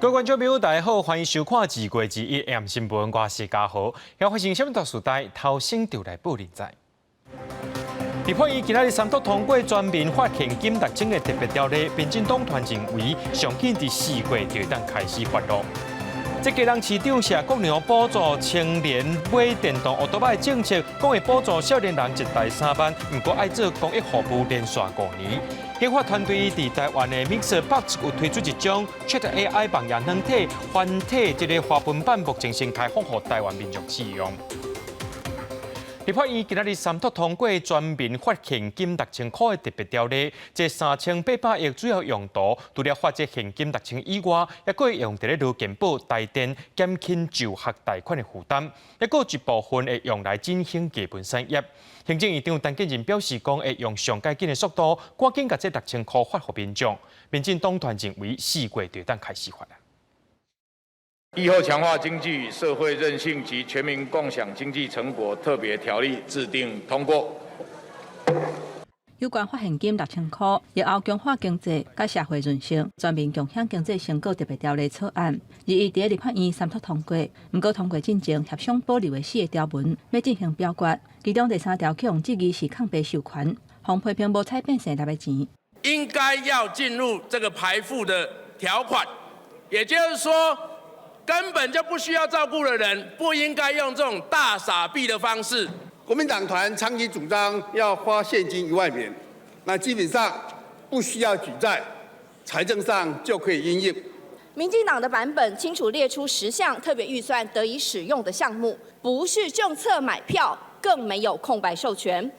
各位觀眾朋友，大家好，歡迎收看2月21 AM 新聞，我是嘉豪。要發生啥物大事代，頭先就來報您知。立法院今仔日三讀通過全民發現金六千的特別條例，民進黨團認為上緊佇4月就會當開始發落。這基隆市長謝國樑補助青年買電動歐多擺政策，講會補助少年人一台3萬，毋過愛做公益服務連續5年。研發團隊佇台灣的 Mixer Box 有推出一種 Chat AI 網頁軟體，繁體這个華文版目前先開放予台灣民眾使用。立法院今仔日三讀通過全民發現金6000箍的特別條例，這3800億主要用途，除了發這現金六千以外，抑閣會用佇咧勞健保、台電減輕就學貸款的負擔，抑閣有一部分會用來振興藝文產業。行政院長陳建仁表示，講會用上蓋緊的速度，趕緊共這六千箍發予民眾。民進黨團認為4月就會當開始發。疫後強化經濟與社會韌性及全民共享經濟成果特別條例制定通過。有關發現金6000箍，疫後強化經濟佮社會韌性，全民共享經濟成果特別條例草案，21佇立法院三讀通過。毋過通過進前協商保留的四个條文，欲進行表決。其中第三條去予質疑是空白授權，予批評無採變成立的錢。應該要進入這個排富的條款，也就是說，根本就不需要照顧的人，不應該用這種大撒幣的方式。國民黨團長期主張要發現金1萬元，那基本上不需要舉債，財政上就可以因應。民進黨的版本清楚列出10項特別預算得以使用的項目，不是政策買票，更沒有空白授權。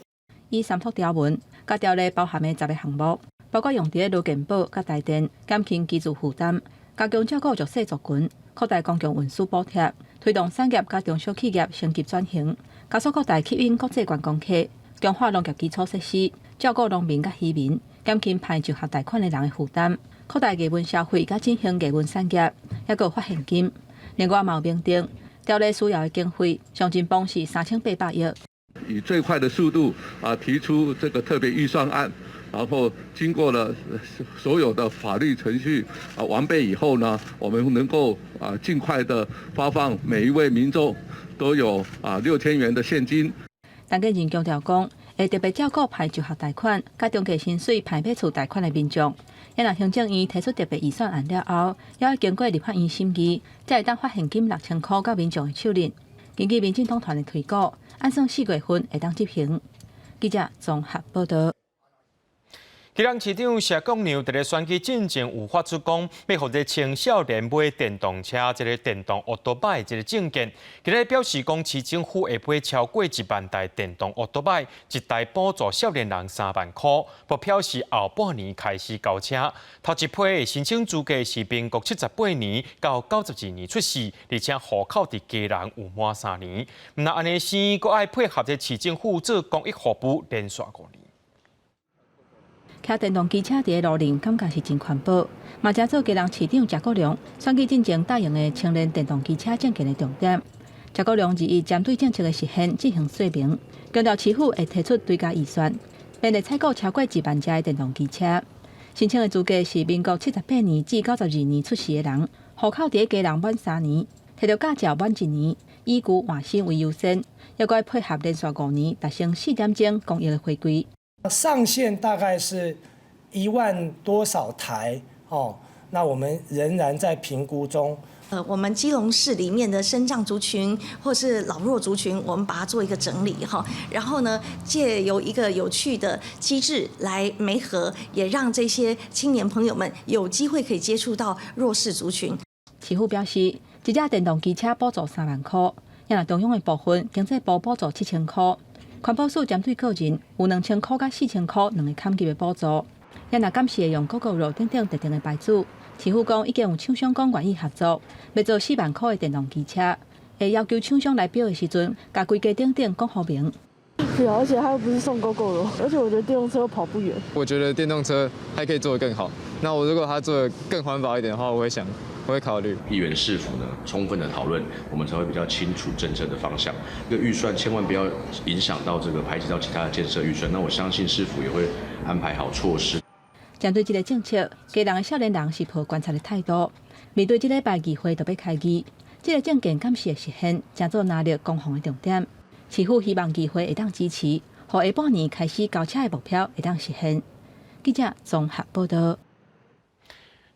以三讀條文，佮條例包含的10个項目，包括用佇勞健保、佮台電減輕基住負擔，加強照顧弱勢族群，擴大公共運輸補貼，推動產業佮中小企業升級轉型，加速擴大吸引國際觀光客，強化農業基礎設施，照顧農民佮漁民，減輕辦就學貸款的人的負擔，擴大藝文消費佮振興藝文產業，抑閣有發現金。另外嘛有明定，條例需要的經費上盡幫是3800億。以最快的速度啊提出這個特別預算案，然後經過了所有的法律程序啊完備以後呢，我們能夠啊盡快的發放每一位民眾都有啊6000元的現金。陳建仁強調講，會特別照顧辦就學貸款、佮中低薪水辦買厝貸款的民眾。若行政院提出特別預算案了後，猶愛經過立法院審議，才會當發現金六千箍到民眾的手裡。根據民進黨團的推估，按算4月份會當執行。記者綜合報道。基隆市長謝國樑佇咧選舉進前有發出講，欲予這青少年買電動車，這个電動歐多擺這个政見。今日表示講，市政府會買超過1萬台電動歐多擺，一台補助少年人3萬箍。目標是後半年開始交車。頭一批的申請資格是民國78年到92年出世，而且戶口佇基隆有滿3年。毋但按呢生，閣愛配合這市政府做公益服務，連續5年。騎電動機車佇路頂，感覺是真環保，嘛成做基隆市長謝國樑選舉進前答應的青年電動機車政見的重點。謝國樑21針對政策的實現進行說明，強調市府會提出追加預算，便會採購超過1萬架的電動機車。申請的資格是民國78年至92年出世的人，戶口佇基隆滿3年，提著駕照滿一年，以舊換新為優先，抑閣愛配合連續5年達成4點鐘公益的回歸。上限大概是1萬多少台哦？那我們仍然在評估中。我們基隆市裡面的身障族群或是老弱族群，我們把它做一個整理哈，然後呢，借由一個有趣的機制來媒合，也讓這些青年朋友們有機會可以接觸到弱勢族群。市府表示，一架電動機車補助3萬箍，若中央的部分經濟部補助7000箍。環保署針對個人有2000箍佮4000箍兩個崁級的補助，也若敢是會用 Gogoro 等等特定的牌子，市府講已經有廠商講願意合作，欲做4萬箍的電動機車，會要求廠商來標的時陣，共規格等等講予明。對啊，而且他又不是送 Gogoro，而且我覺得電動車跑不遠。我覺得電動車還可以做得更好。那我如果他做得更環保一點的話，我會想。我會考慮。議員市府呢，充分的討論，我們才會比較清楚政策的方向。這個預算千萬不要影響到這個排擠到其他的建設預算。那我相信市府也會安排好措施。針對這个政策，基隆的少年人是抱觀察的態度。面對這禮拜議會就欲開議，這个政見敢是會實現，成做藍綠攻防的重點。市府希望議會會當支持，予下半年開始交車的目標會當實現。記者綜合報導。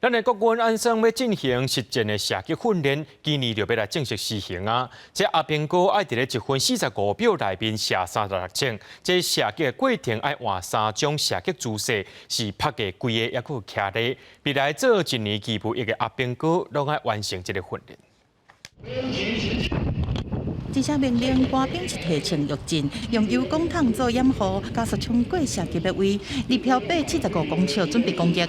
咱的國軍按算欲進行實戰的射擊訓練，今年就欲來正式施行啊！這阿兵哥愛佇咧1分45秒內面射36槍，這射擊的過程愛換三種射擊姿勢，是拍個、跪的，抑閣有徛咧。未來做一年義務役的阿兵哥，攏愛完成這个訓練。一聲命令，官兵一提槍躍進，用油管筒做掩護，加速衝過射擊的位，離標靶75公尺準備攻擊。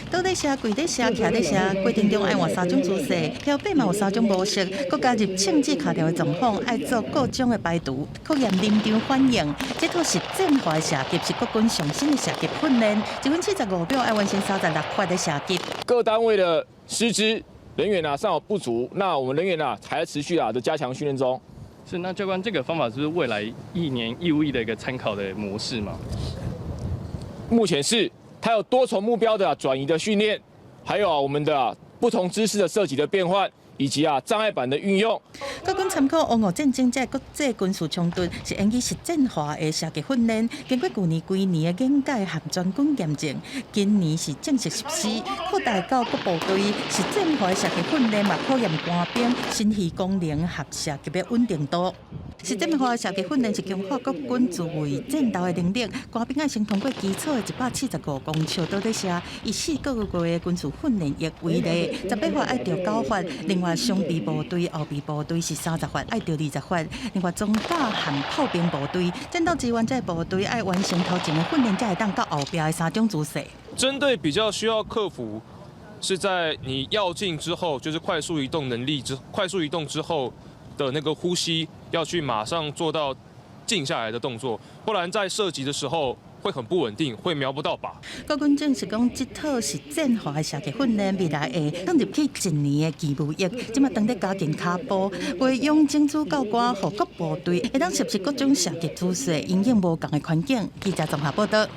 倒咧射、跪咧射、徛咧射，過程中愛換三種姿勢，標靶嘛有三種模式，閣加入銃子跤著的狀況，愛做各種的排除，考驗臨場反應。這套實戰化的射擊是國軍上新的射擊訓練，1分45秒愛完成36發的射擊。各單位的師資人員啊尚有不足，那我們人員啊還持續啊的加強訓練中。是，那教官這個方法是未來一年義務役的一個參考的模式嗎？目前是，它有多重目標的轉移的訓練，還有啊我們的不同姿勢的射擊的變換，以及啊障礙板的運用。國軍參考烏俄戰爭這國際軍事衝突，是用於實戰化的射擊訓練。經過舊年幾年的研究和全軍驗證，今年是正式實施，擴大到各部隊實戰化的射擊訓練，嘛考驗官兵心肺功能和射擊的穩定度。實戰化射擊訓練是強化國軍自衛戰鬥的能力，官兵愛先通過基礎的175公尺倒咧射，以4個月的軍事訓練役為例，18發愛著9發，另外常備部隊、後備部隊是30發愛著20發，另外裝甲和炮兵部隊、戰鬥支援這部隊愛完成頭前的訓練，才會當到後壁的三種姿勢。針對比較需要克服，是在你躍進之後，就是快速移動能力之快速移動之後的那個呼吸，要去馬上做到靜下來的動作，不然在射擊的時候會很不穩定，會瞄不到靶。國軍證實講，這套實戰化的射擊訓練未來會放入去一年的義務役，這馬當咧加緊跤步，培養精準教官，予各部隊會當熟悉各種射擊姿勢，因應無仝的環境。記者綜合報導。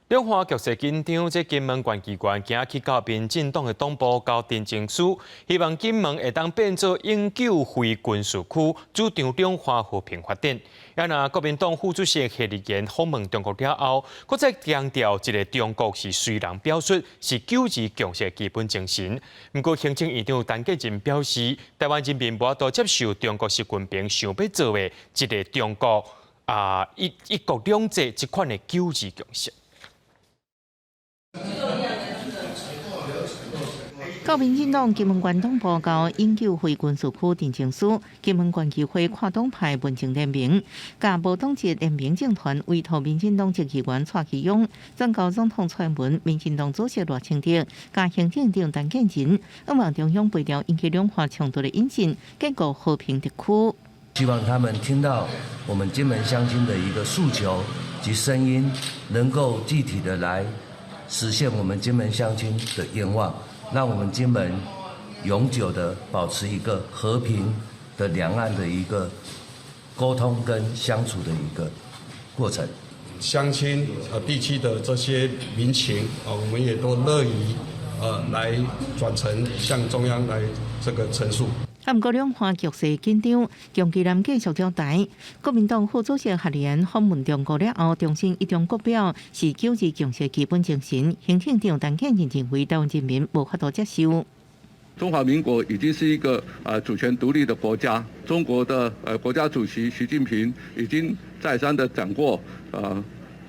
兩岸局勢緊張，這金門縣機關今仔去到民進黨的黨部交陳情書，希望金門會當變做永久非軍事區，主張兩岸和平發展。啊若國民黨副主席謝立言訪問中國了後，閣再強調一個中國是隨人表述，是九二共識基本精神。毋過行政院長陳建仁表示，台灣人民無法度接受中國習近平想欲做的一个中國啊一國兩制這款的九二共識。到民進黨金門縣黨部交永久非軍事區陳情書，金門縣議會跨黨派民政聯盟，佮無黨籍聯盟政團委託民進黨籍議員蔡其勇，轉交總統蔡英文、民進黨主席賴清德，佮行政院長陳建仁，向望中央賠掉引起兩岸衝突的引線，建構和平特區。希望他們聽到我們金門鄉親的一個訴求及聲音，能夠具體的來實現我們金門鄉親的願望。讓我們金門永久的保持一個和平的兩岸的一個溝通跟相處的一個過程。鄉親地區的這些民情啊，我們也都樂於來轉呈向中央來這個陳述。啊，毋過兩岸局勢緊張，江啟臣繼續表態。國民黨副主席謝立言訪問中國了後，重申一中各表是九二共識基本精神。行政院長陳建仁認為，台灣人民無法度接受。中華民國已經是一個主權獨立的國家。中國的國家主席習近平已經再三的講過，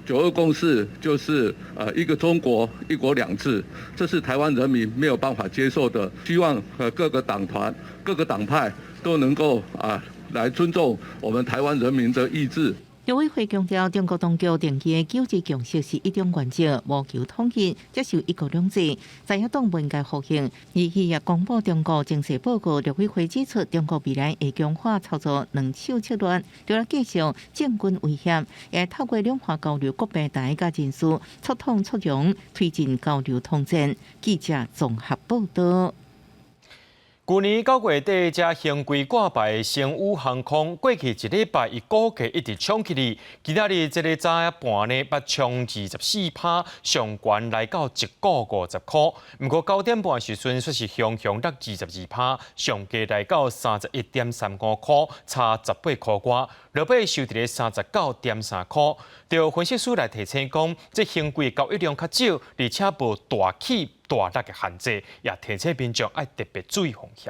九二共識就是一個中國一國兩制，這是台灣人民沒有辦法接受的。希望各個黨團、各個黨派都能夠啊來尊重我們台灣人民的意志。陸委會強調，中國當局定義的九二共識是一中原則，無求統一，接受一國兩制，在野黨不應該否認。而伊也公布中國情勢報告，陸委會指出，中國未來會強化操作兩手策略，除了繼續政軍威脅，也透過兩岸交流各平台佮人士，促統促融，推進交流統戰。記者綜合報導。舊年9月底，這興櫃掛牌的星宇航空，過去一禮拜，伊股價一直衝起去。今仔日這个早盤呢，捌衝24%，上懸來到1股50箍。毋過9點半時陣，煞是雄雄落22%，上低來到31.35箍，差18箍外。落尾收佇咧39.3箍。著分析師來提醒講，這興櫃交易量較少，而且無大起大落的限制，也提醒民眾愛特別注意風險。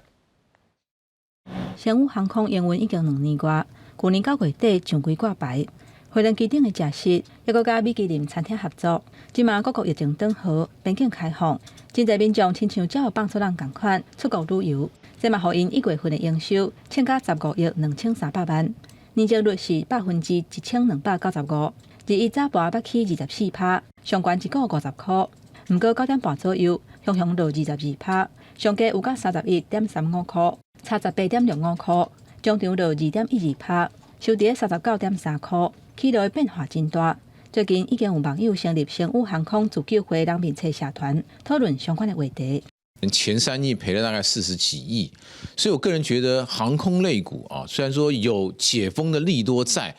星宇航空營運已經2年外，舊年9月底上櫃掛牌，飛輪機頂的食食，抑閣佮米其林餐廳合作。這馬各國疫情轉好，邊境開放，真濟民眾親像鳥仔放出籠仝款出國旅遊，這嘛予𪜶1月份的營收衝到15億2300萬，年增率是1295%。21早盤捌起24%，上懸1股50箍。毋過9點半左右，雄雄落22%，上低有到31.35箍，差18.65箍，終場落2.12%，收佇39.3箍，起落變化真大。最近已經有網友成立星宇航空自救會人面冊社團，討論相關的話題。前3億賠了大概40幾億，所以我個人覺得航空類股啊，雖然說有解封的利多在，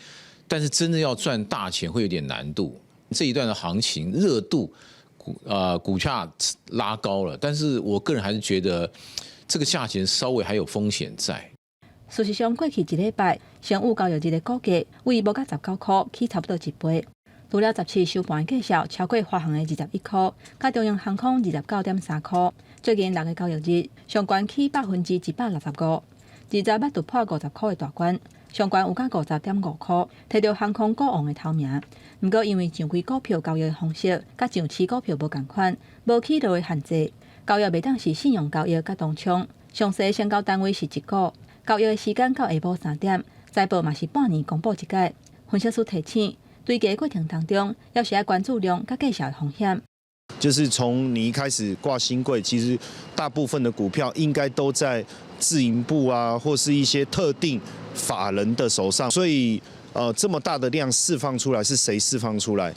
但是真的要賺大錢會有點難度。這一段的行情熱度股價拉高了，但是我個人還是覺得這個價錢稍微還有風險在。事實上，過去一禮拜，星宇交易日的股價為無到19箍，起差不多一倍。除了17收盤價數超過華航的21箍，佮長榮航空29.3箍。最近6个交易日，上懸起165%，20捌突破50箍的大關，上懸有到50.5箍，提著航空股王的頭名。毋過因為上櫃股票交易的方式佮上市股票無仝款，無起落的限制，交易袂當是信用交易佮當沖，詳細成交單位是一股，交易的時間到下晡3點，財報嘛是半年公布一擺。分析師提醒，追加過程當中，猶是愛關注量佮價數的風險。就是從你一開始掛興櫃，其實大部分的股票應該都在自營部啊，或是一些特定法人的手上，所以這麼大的量釋放出來，是誰釋放出來？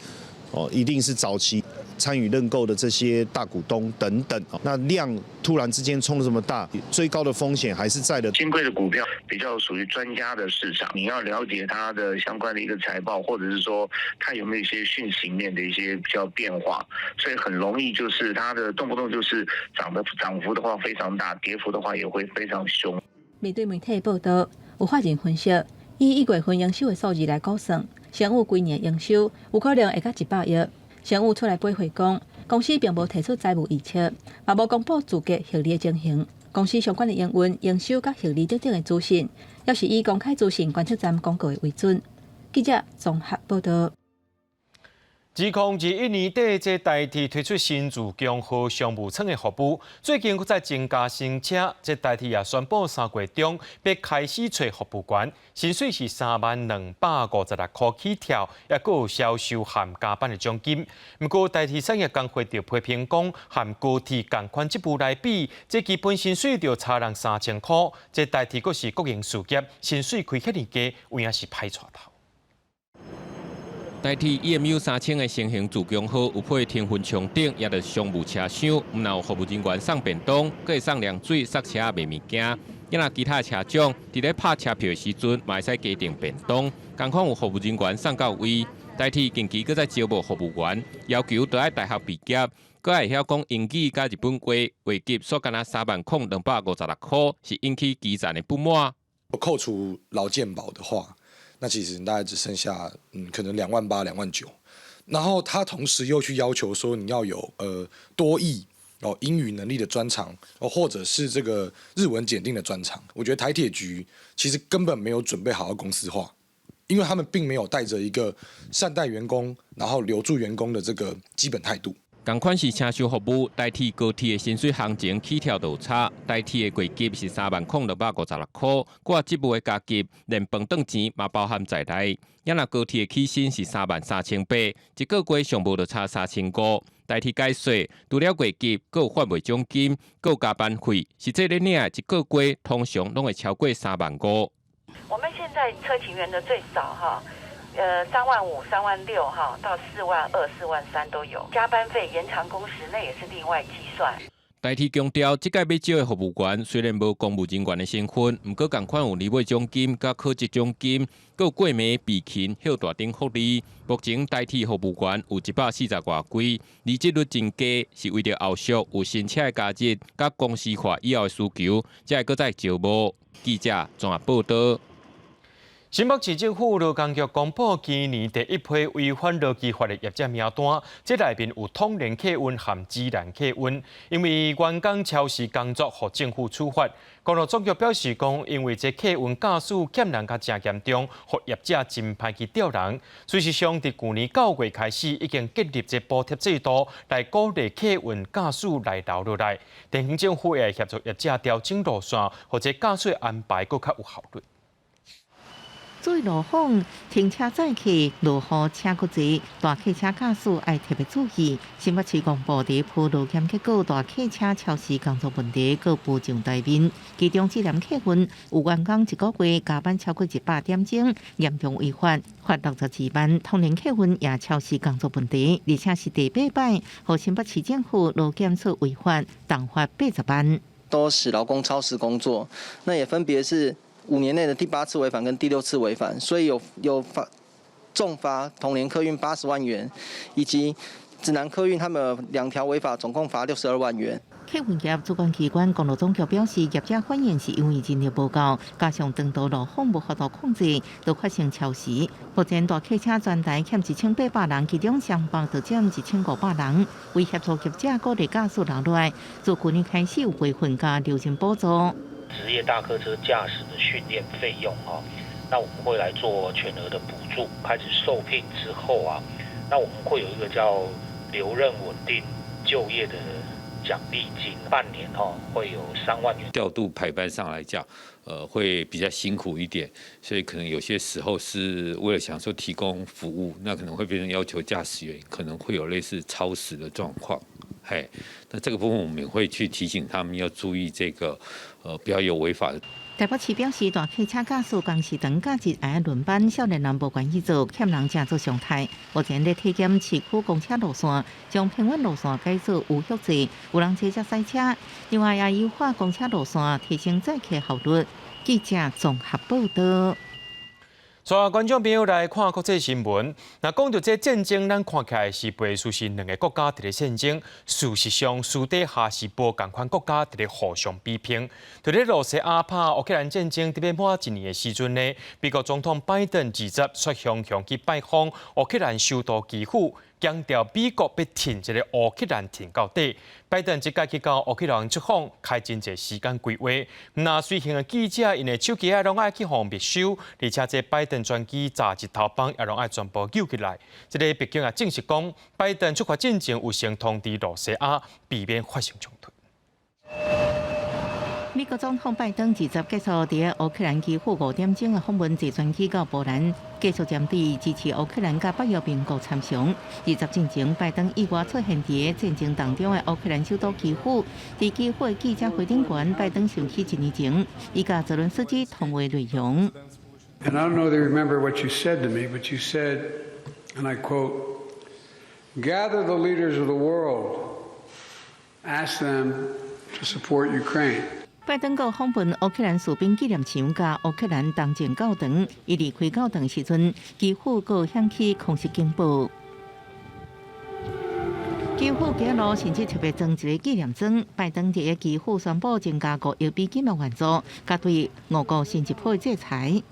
哦，一定是早期參與認購的這些大股東等等。那量突然之間衝這麼大，追高的風險還是在的。興櫃的股票比較屬於專家的市場，你要了解它的相關的一個財報，或者是說它有沒有一些訊息面的一些比較變化，所以很容易就是它的動不動就是漲的漲幅的話非常大，跌幅的話也會非常兇。面對媒體報道，有法人分析，以1月份營收的數字來估算，星宇規年營收有可能會到100億。星宇出來回覆講，公司並無提出財務預測，嘛無公布資格獲利的情形。公司相關的營運、營收佮獲利等等的資訊，猶是以公開資訊觀測站公告的為準。記者綜合報道。2021年底，這台鐵推出新自強號商務艙的服務，最近閣再增加新車，這台鐵也宣布3月中欲開始揣服務員，薪水是30,256箍起跳，抑閣有銷售含加班的獎金。毋過台鐵產業工會就批評講，和高鐵仝款職務來比，這基本薪水就差人3000箍，這台鐵閣是國營事業，薪水開遐爾低，有影是歹帶頭。台鐵 EMU 3000的新型自強號有配天雲穹頂，也就是商務車廂，毋但有服務人員送便當，閣會送涼水、剎車賣物件。抑若其他車種，佇咧拍車票的時陣，嘛會使加訂便當。仝款有服務人員送到位。台鐵近期閣再招募服務員，要求著愛大學畢業，閣愛會曉講英語佮日本話，月給煞干焦30,256箍，是引起基層的不滿。扣除勞健保的話，那其實你大概只剩下可能2萬8、2萬9，然後他同時又去要求說你要有多益哦英語能力的專長，哦或者是這個日文檢定的專長。我覺得台鐵局其實根本沒有準備好要公司化，因為他們並沒有帶着一個善待員工，然後留住員工的這個基本態度。仝款是車廂服務，台鐵高鐵的薪水行情起跳都有差，台鐵的月給是30,656箍，掛職務的加給，連飯頓錢嘛包含在內。抑若高鐵的起薪是33,800，一個月上無就差3500。台鐵解說，除了月給，閣有販賣獎金，閣有加班費，實際咧領一個月通常攏會超過3萬5。我們現在車勤員的最少哈，3萬5、3萬6哈，到4萬2、4萬3都有。加班費、延長工時，那也是另外計算。台鐵強調，這擺欲招的服務員雖然無公務人員的身份，毋過仝款有年尾獎金、佮考績獎金，閣有過暝備勤、歇大等福利。目前台鐵服務員有140外位，離職率真低，是為著後續有新車的加入、佮公司化以後的需求，才會閣再招募。記者綜合報導。新北市政府勞工局公布今年第一批違反勞基法的業者名單，這內面有統聯客運和指南客運，因為員工超時工作，予政府處罰。公路總局表示講，因為這客運駕駛欠人較誠嚴重，予業者真歹去調人。事實上，佇舊年9月開始，已經建立這補貼制度，來鼓勵客運駕駛來留落來。地方政府會協助業者調整路線，予這駕駛安排閣較有效率。注意路況，停車載客，落雨車閣濟，大客車駕駛愛特別注意。新北市公布佇鋪路檢結果，大客車超時工作問題閣浮上台面。其中，指南客運有員工一個月加班超過100點鐘，嚴重違法，罰62萬。統聯客運也超時工作問題，而且是第八擺，予新北市政府勞檢所違法，重罰80萬。都使勞工超時工作，那也分別是5年內的第八次違反跟第六次違反，所以有罰重罰統聯客運80萬元，以及指南客運他們兩條違法，總共罰62萬元。客運業主管機關公路總局表示，業者反映是因為人力無夠，加上長途路況無法度控制，都發生超時。目前大客車全台欠1800人，其中雙北就佔1500人。為協助業者鼓勵駕駛留落來，自去年開始有培訓佮留任補助。職業大客車駕駛的訓練費用啊，那我們會來做全額的補助。開始受聘之後啊，那我們會有一個叫留任穩定就業的獎勵金，半年哈會有3萬元。調度排班上來講，會比較辛苦一點，所以可能有些時候是為了想說提供服務，那可能會變成要求駕駛員可能會有類似超時的狀況。嘿，那這個部分我們也會去提醒他們要注意這個，不要有違法的。台北市表示，大客車駕駛工時長，假日愛輪班，少年人無願意做，欠人誠做常態。目前咧體檢市區公車路線，將偏遠路線改做無歇制，有人坐才駛車。另外也優化公車路線，提升載客效率。記者綜合報導。所以觀眾朋友來看國際新聞。若講著這戰爭，咱看起來是袂輸是兩個國家佇咧戰爭。事實上，私底下是無仝款國家佇咧互相比拼。佇咧羅西亞拍烏克蘭戰爭佇欲滿一年的時陣呢，美國總統拜登二十率雄雄去拜訪烏克蘭首都基輔，強調美國欲挺這個烏克蘭挺到底。拜登這擺去到烏克蘭出訪，開真濟時間規劃。若隨行的記者𪜶的手機仔攏愛去予沒收，而且這拜登專機早日頭班也攏愛全部搝起來。這个白宮也證實講，拜登出發進前有先通知羅西亞，避免發生衝突。美國總統拜登二十結束佇烏克蘭基輔5點鐘的訪問，坐專機到波蘭，繼續針對支持烏克蘭佮北約盟國參詳。二十進前，拜登意外出現佇戰爭當中的烏克蘭首都基輔，佇基輔的記者會頂懸，拜登想起一年前，伊佮澤倫斯基通話內容。 And I don't know that you remember what you said to me, but you said, and I quote, "Gather the leaders of the world, ask them to support Ukraine." 拜登閣訪問烏克蘭士兵紀念牆佮烏克蘭東正教堂，伊離開教堂時陣，基輔閣響起空襲警報。基輔街路甚至特別裝一个紀念磚，拜登佇基輔宣布增加5億美金的援助，佮對俄國新一波制裁。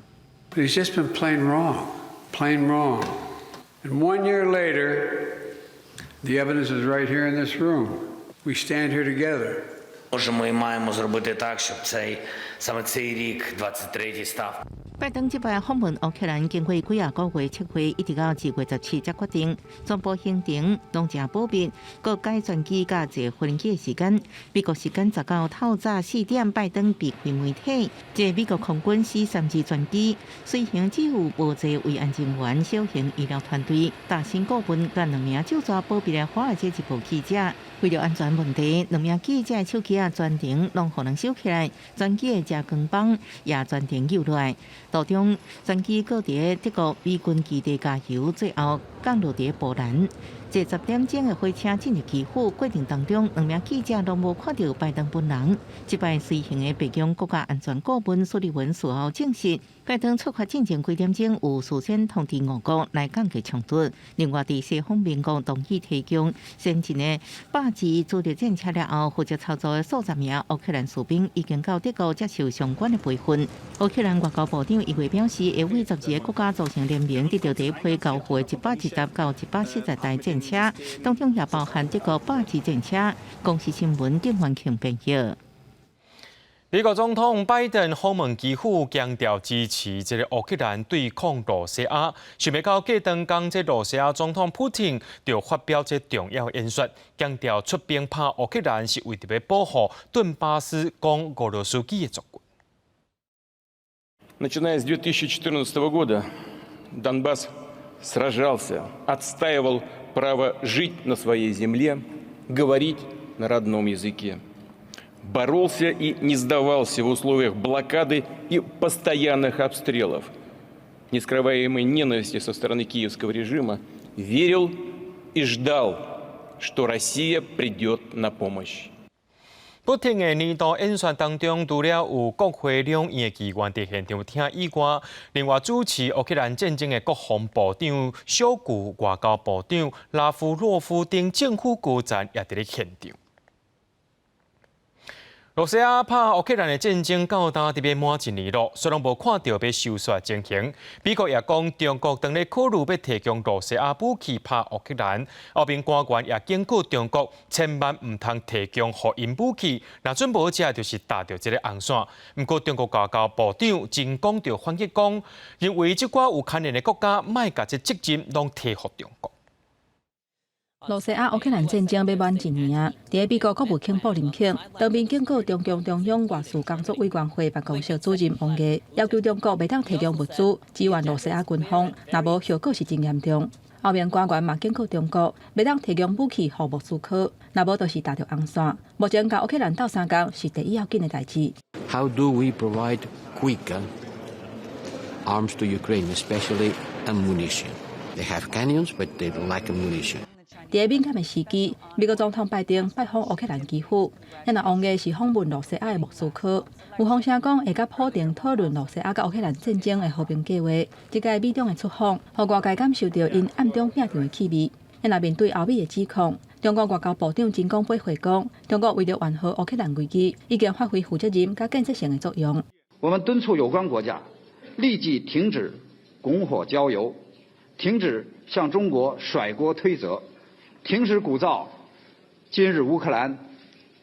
But he's just been plain wrong, plain wrong. And one year later, the evidence is right here in this room. We stand here together. Можемо і маємо зробити так, щоб цей саме цей рік, 23-й, став 拜登這擺訪問烏克蘭，經過幾仔個月策劃，一直到2月17才決定，全部行程攏誠保密，閣改專機佮坐飛機的時間。美國時間19透早4點，拜登避開媒體，坐美國空軍 C-32專機，隨行只有無坐維安人員、小型醫療團隊、大型顧問佮兩名手提保密的華爾街日報記者。為著安全問題，兩名記者的手機仔全程攏予人收起來，專機的遮光板也全程搝落來。途中，專機閣佇德國美軍基地加油，最後降落佇波蘭。坐10點鐘的火車進入基輔過程當中，兩名記者攏無看著拜登本人。這擺隨行的白宮國家安全顧問蘇利文事後證實，拜登出發進前幾點鐘有事先通知俄國來降低衝突。另外，佇西方盟國同意提供先進的百字主力戰車了後，負責操作的數十名烏克蘭士兵已經到德國接受相關的培訓。烏克蘭外交部長伊會表示，會為12個國家組成聯盟，得著第一批交付的110到140台戰車，當中也包含德國百字戰車。公視新聞鄭元慶編譯。美國總統拜登訪問基輔，強調支持這个烏克蘭對抗羅西亞。想袂到過當工，這羅西亞總統普丁就發表這重要演說，強調出兵拍烏克蘭是為著欲保護頓巴斯講俄羅斯語的族群。 Начиная с 2014 года, Донбасс сражался, отстаивал право жить на своей земле, говорить на родном языке. Боролся и не сдавался в условиях блокады и постоянных обстрелов, нескрываемой ненависти со стороны киевского режима, верил и ждал, что Россия придет на помощь. 普丁的年度演說當中，除了有國會兩院的議員佇現場聽以外，另外主持烏克蘭戰爭的國防部長紹古、外交部長拉夫洛夫等政府高層也佇咧現場。羅西亞拍烏克蘭的戰爭到今欲滿一年囉，雖然無看著欲收煞情形。美國也講，中國當咧考慮欲提供羅西亞武器拍烏克蘭，歐盟官員也警告中國，千萬毋通提供予𪜶武器，若準無這就是踏著這个紅線。毋過中國外交部長秦剛就反擊講，認為這寡有牽連的國家莫共這責任攏推予中國。羅西亞烏克蘭戰爭欲滿一年啊！佇美國國務卿布林肯當面警告中共中央外事工作委員會辦公室主任王毅，要求中國袂當提供物資支援羅西亞軍方，若無後果是真嚴重。歐盟官員嘛警告中國，袂當提供武器予莫斯科，若無就是踏著紅線。目前共烏克蘭鬥相共是第一要緊的代誌。 How do we provide quicker arms to Ukraine, especially ammunition? They have cannons, but they lack ammunition. 佇敏感的時機，美國總統拜登拜訪烏克蘭基輔，啊若王毅是訪問羅西亞的莫斯科。有風聲講會佮普丁討論羅西亞佮烏克蘭戰爭的和平計劃。這屆美中的出訪，予外界感受著𪜶暗中拼場的氣味。啊若面對歐美的指控，中國外交部長秦剛回講，中國為著緩和烏克蘭危機，已經發揮負責任佮建設性的作用。我們敦促有關國家立即停止拱火澆油，停止向中國甩鍋推責。停止鼓噪今日烏克蘭，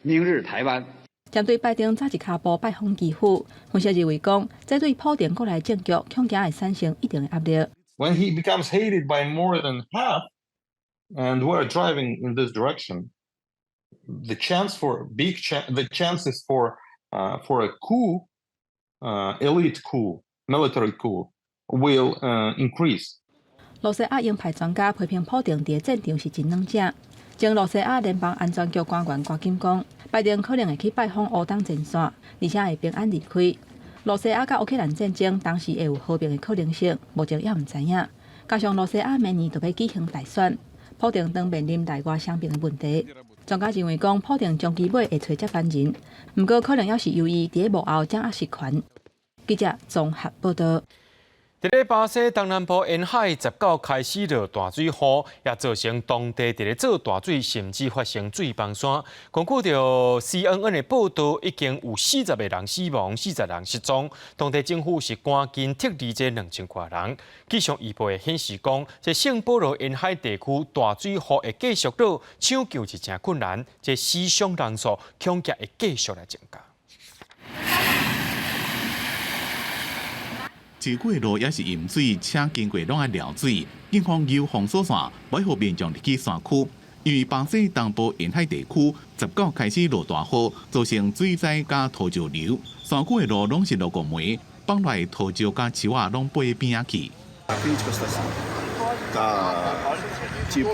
明日台灣。針對拜登早一跤步拜訪基輔，分析認為講，這對普丁國內政局恐驚會產生一定的壓力。 When he becomes hated by more than half, and we're driving in this direction, the chances for a coup, elite coup, military coup, will increase. 羅西亞鷹派專家批評普丁佇戰場是真軟正。前羅西亞聯邦安全局官員趕緊講，拜登可能會去拜訪烏東前線，而且會平安離開。羅西亞佮烏克蘭戰爭當時會有和平的可能性，目前猶毋知影。加上羅西亞明年就欲舉行大選，普丁當面臨內外雙邊的問題。專家認為講，普丁終其尾會揣接班人，毋過可能猶是由伊佇幕後掌握實權。記者綜合報導。佇咧巴西東南部沿海，19開始落大水雨，也造成當地佇咧做大水，甚至發生水崩山。根據著 CNN 的報導，已經有40個人死亡，40人失蹤。當地政府是趕緊撤離這2000外人。氣象預報顯示講，這聖保羅沿海地區大水雨會繼續落，搶救是誠困難，這死傷人數恐驚會繼續來增加。一過路也是淹水，車經過攏愛撩水。警方有封鎖線，袂予民眾入去山區。因為巴西東部沿海地區19開始落大雨，造成水災佮土石流。山區的路攏是落過梅，放落來土石佮樹仔攏飛邊仔去。 Tá, tipo,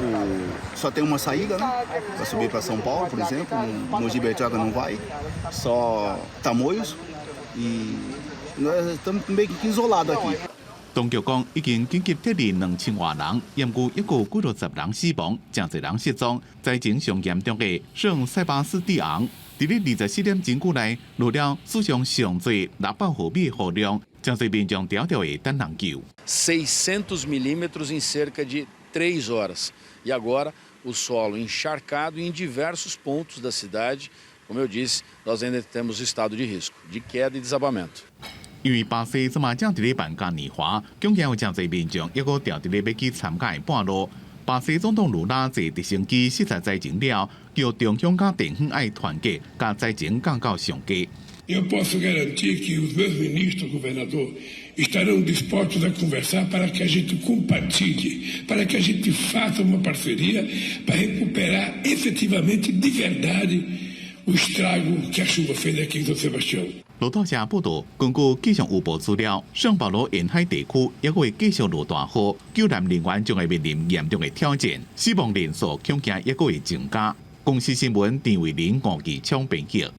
só tem uma saída, né? Para subir para São Paulo, por exemplo, Mogi Bertioga não vai, só Tamoios e nós estamos meio que isolados aqui. 當局講已經緊急撤離2000外人，毋過猶閣有幾落十人死亡，誠濟人失蹤。災情上嚴重的聖塞巴斯蒂昂，佇咧24點鐘久內落了史上上濟600毫米雨量，誠濟民眾牢牢的等人救。 600 milímetros em cerca de 3 horas. E agora o solo encharcado em diversos pontos da cidade. Como eu disse, nós ainda temos estado de risco de queda e desabamento. 因為巴西這馬正佇咧辦嘉年華，恐驚有誠濟民眾猶閣牢佇咧欲去參加的半路。巴西總統盧拉坐直升機視察災情了，叫中央佮地方愛團結，共災情降到上低。 Eu posso garantir que os meus ministros, governador, estarão dispostos a conversar para que a gente compartilhe, para que a gente faça uma parceria para recuperar efetivamente, de verdade, o estrago que a chuva fez aqui em São Sebastião. 路透社報道，根據氣象預報資料，聖保羅沿海地區猶閣會繼續落大雨，救難人員將會面臨嚴重的挑戰，死亡人數恐驚猶閣會增加。公視新聞陳慧玲、吳義昌編輯。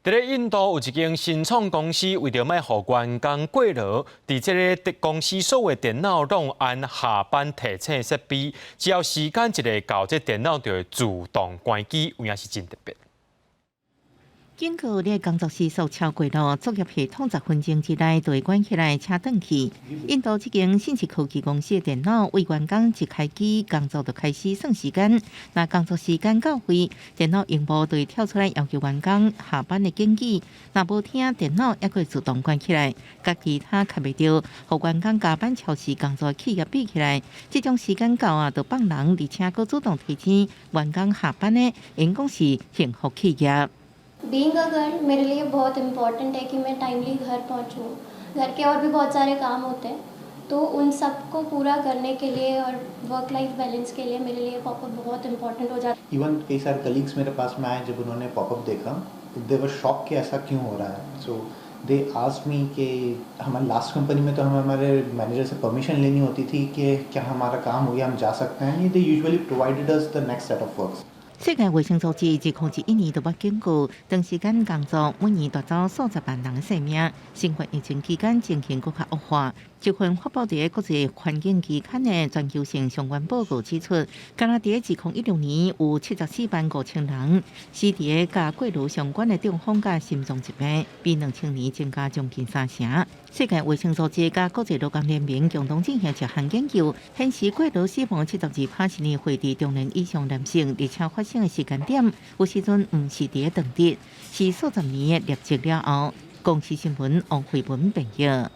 佇咧印度有一間新創公司，為著莫予員工過勞，佇這个公司所有電腦攏按下班提醒設備，只要時間一下到，這電腦就會自動關機，有影是真特別。警告你工作時速超過了，作業系統10分鐘之內就會關起來車轉去。印度這間信息科技公司的電腦為員工一開機工作就開始算時間，若工作時間到位，電腦螢幕就會跳出來要求員工下班的警語。若無聽，電腦猶閣會自動關起來，佮其他較袂著，予員工加班超時工作企業比起來，這種時間到啊，就放人，而且閣主動提醒員工下班的，𪜶講是幸福企業。 Being a girl मेरे लिए बहुत इम्पोर्टेंट है कि मैं टाइमली घर पहुंचूं। घर के और भी बहुत सारे काम होते हैं, तो उन सब को पूरा करने के लिए और work life balance के लिए मेरे लिए पॉपअप बहुत इम्पोर्टेंट हो जाता है। इवन कई सारे कलीग्स मेरे पास में आए, जब उन्होंने पॉपअप देखा, दे वर शॉक कि ऐसा क्यों हो रहा है। सो they asked me कि हमारे लास्ट कंपनी में तो हमें हमारे मैनेजर से परमिशन लेनी होती थी कि क्या हमारा काम हो गया, हम जा सकते हैं। They usually provided us the next set of works. 世界衛生組織2021年就捌警告，長時間工作每年奪走數十萬人的性命。新冠疫情期間情形閣較惡化。這份發布佇國際環境期刊的全球性相關報告指出，敢若佇2016年有74萬5千人死佇佮過勞相關的中風佮心臟疾病，比2000年增加將近三成。世界衛生組織佮國際勞工聯盟共同進行一項研究，顯示過勞死亡72%是年歲佇中年以上男性，而且發生的時間點有時陣毋是佇咧當日，是數十年的累積了後。公視新聞王慧文編譯。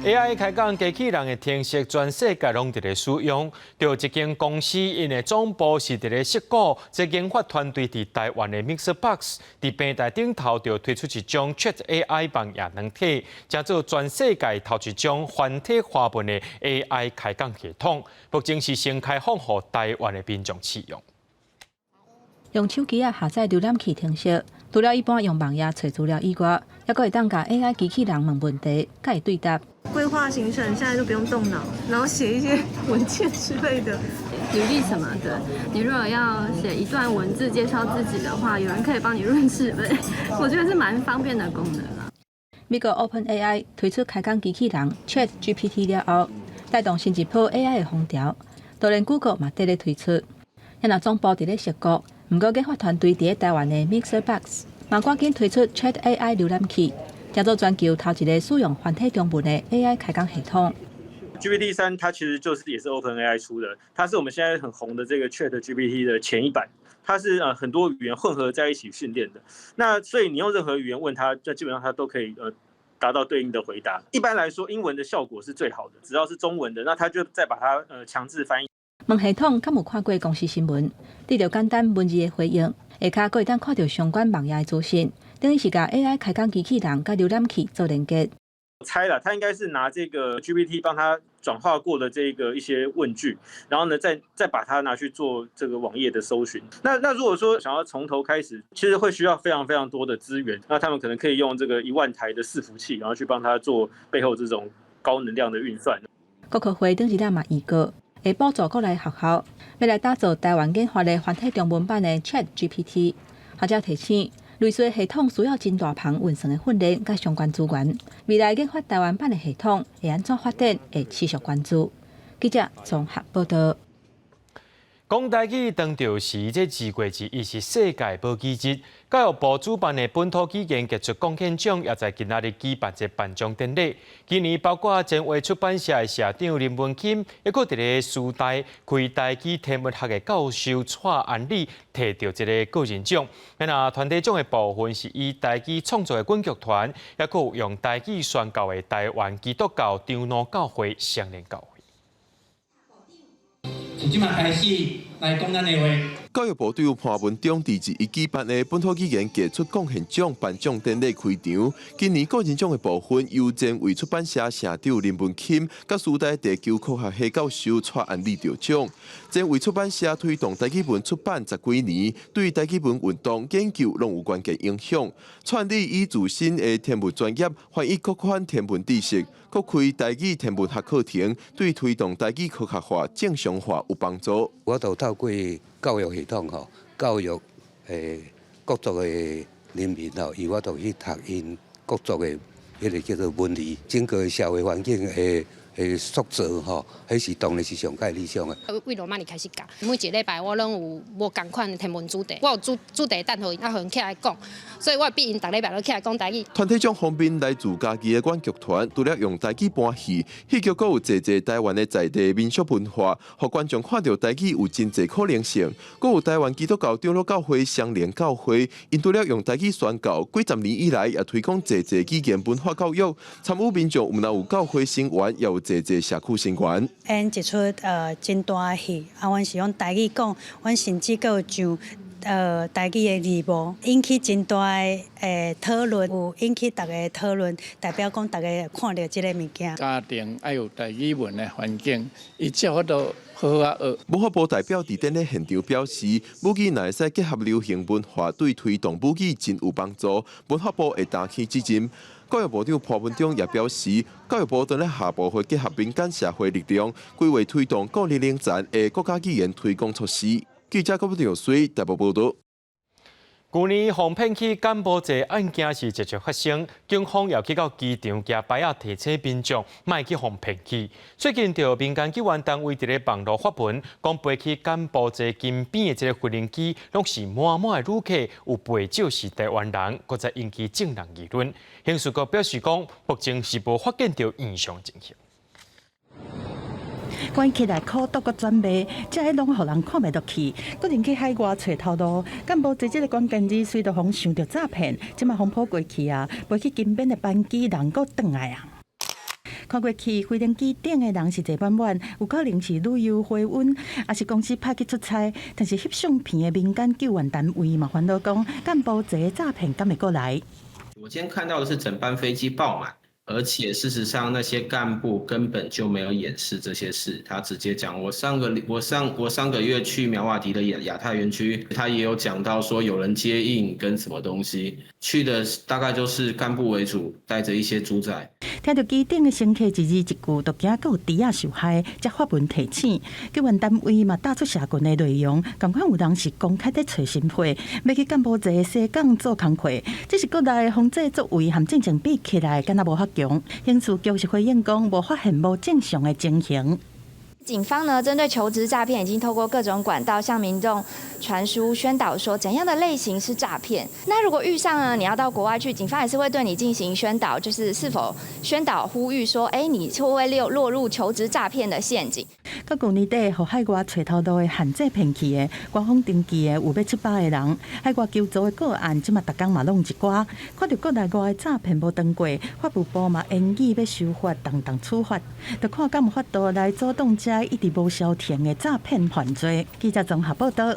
AI 開講機器人的程式，全世界攏佇咧使用。著一間公司，𪜶的總部是佇咧矽谷，這研發團隊佇台灣的 MixerBox，佇平台頂頭就推出一種 Chat AI 網頁軟體，成做全世界頭一種繁體華文的 AI 開講系統。目前是先開放予台灣的民眾試用。用手機仔下載瀏覽器程式，除了一般用網頁揣資料以外，猶閣會當共 AI 機器人問問題，共伊對答。規劃行程現在都不用動腦，然後寫一些文件之類的，履歷什麼的。你如果要寫一段文字介紹自己的話，有人可以幫你潤飾，我覺得是蠻方便的功能啦。美國 OpenAI 推出開講機器人 ChatGPT 了後，帶動新一波 AI 的風潮，就連 Google 嘛綴咧推出。若總部佇咧矽谷，毋過研發團隊佇咧台灣的 MixerBox 嘛趕緊推出 Chat AI 瀏覽器，成做全球頭一个使用繁體中文的 AI 開講系統。 GPT 3它其實就是也是 OpenAI 出的，它是我們現在很紅的這個 Chat GPT 的前一版，它是很多語言混合在一起訓練的。那所以你用任何語言問它，這基本上它都可以達到對應的回答。一般來說，英文的效果是最好的，只要是中文的，那它就再把它強制翻譯。問系統敢有看過公視新聞，得著簡單文字的回應，下跤閣會當看著相關網頁的資訊，等於是共 AI 開講機器人佮瀏覽器做連結。我猜啦，他應該是拿這個 GPT 幫他轉化過的這個一些問句，然後呢，再把它拿去做這個網頁的搜尋。那如果說想要從頭開始，其實會需要非常非常多的資源。那他們可能可以用這個1萬台的伺服器，然後去幫他做背後這種高能量的運算。國科會頂一日嘛預告，會補助國內學校，欲來打造台灣研發的繁體中文版的 Chat GPT。學者提醒，類似的系統需要真大棚運算的訓練佮相關資源。未來研發台灣版的系統會按怎發展，會持續關注。記者綜合報道。講台語當著時，這2月21是世界母語日。教育部主辦的本土語言傑出貢獻獎也在今仔日舉辦這頒獎典禮。今年包括前衛出版社的社長林文欽，抑閣佇咧師大開台語天文學的教授蔡安禮提著這个個人獎。那團體獎的部分是以台語創作的阮劇團，抑閣有用台語宣教的台灣基督教長老教會雙連教會。從這馬開始來講咱的話。教育部長潘文忠佇21舉辦的本土語言傑出貢獻獎頒獎典禮開場。今年個人獎的部分由前衛出版社社長林文欽、佮師大地球科學系教授蔡安禮得獎。前衛出版社推動台語文出版十幾年，對台語文運動研究攏有關鍵影響。蔡安禮以自身的天文專業翻譯各款天文知識，閣開台語天文學課程，對推動台語科學化、正常化有幫助。我都透過教育系統吼，教育各族的人民吼，伊有法度去讀𪜶各族的彼个叫做文字，整個社會環境的塑造吼，彼是當然是上蓋理想的。為羅馬尼開始教，每一個禮拜我攏有無仝款的天文主題，我有主題等予𪜶，啊，予𪜶起來講，所以我比𪜶逐禮拜攏起來講台語。團體獎方面來自嘉義的阮劇團，除了用台語搬戲，戲劇閣有濟濟台灣的在地民俗文化，予觀眾看著台語有真濟可能性。閣有台灣基督教長老教會雙連教會，𪜶除了用台語宣教，幾十年以來也推廣濟濟語言文化教育，參與民眾毋但有教會成員，也有濟濟社區成員。演一齣真大的戲，啊，阮是用台語講，阮甚至閣有上台語的字幕，引起真大的討論，有引起大家討論，代表講大家看著這个物件。家庭愛有台語文的環境，伊才有法度好好仔學。文化部代表佇典禮現場表示，母語若會使結合流行文化，對推動母語真有幫助。文化部會擔起責任。教育部長潘文忠也表示，教育部正咧下步會結合民間社會力量，規劃推動各年齡層的國家語言推廣措施。記者郭耀水台北報導。舊年予騙去柬埔寨案件是持續發生，警方也去到機場舉牌仔提醒民眾，莫去予騙去。最近，著民間救援單位佇咧網路發文，講飛去柬埔寨金邊的這个飛行機，攏是滿滿的旅客，有袂少是台灣人，閣再引起眾人議論。刑事局表示講，目前是無發現著異常情形。關起來苦毒閣轉賣，這个攏予人看袂落去。閣入去海外揣頭路，柬埔寨這个關鍵字隨著予想著詐騙，這馬風波過去啊，飛去金邊的班機人閣轉來啊。看過去飛行機頂的人是坐滿滿，有可能是旅遊回溫，抑是公司派去出差。但是翕相片的民間救援單位嘛，煩惱講柬埔寨詐騙敢會閣來？我今天看到的是整班飛機爆滿。而且事實上，那些幹部根本就沒有掩飾這些事，他直接講：我上個月去苗瓦迪的亞太園區，他也有講到說有人接應跟什麼東西，去的大概就是幹部為主，帶着一些豬仔。聽著機頂的乘客一字一句，都驚閣有豬仔受害，才發文提醒。救援單位嘛打出社群的內容，仝款有人是公開佇揣身份，欲去柬埔寨西港做工課。這是國內防制作為和進前比起來，敢若無遐強。刑事局是回應講，無發現無正常的情形。警方呢，針對求職詐騙，已經透過各種管道向民眾傳輸宣導，說怎樣的類型是詐騙。那如果遇上呢，你要到國外去，警方也是會對你進行宣導，就是是否宣導呼籲說，欸，你會不會落入求職詐騙的陷阱？到舊年底，予海外揣頭路的陷阱騙去的，官方登記的有欲七百个人，海外求助的個案，這馬逐工嘛攏一寡。看著國內外的詐騙無斷過，法務部嘛研議欲修法，重重處罰，就看敢有法度來阻擋這一直無消停的詐騙犯罪。記者綜合報導。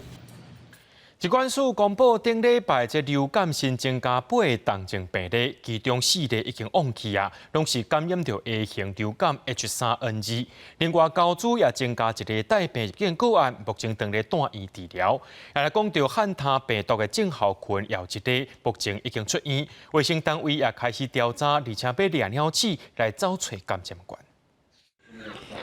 疾管署公布頂禮拜這流感新增加八个重症病例，其中四例已經往去啊，攏是感染著 A 型流感 H3N2。另外，高雄也增加一例帶病入院個案，目前正咧住院治療。也來講著漢他病毒的症候群，也有一例，目前已經出院。衛生單位也開始調查，而且欲掠鳥鼠來找揣感染源。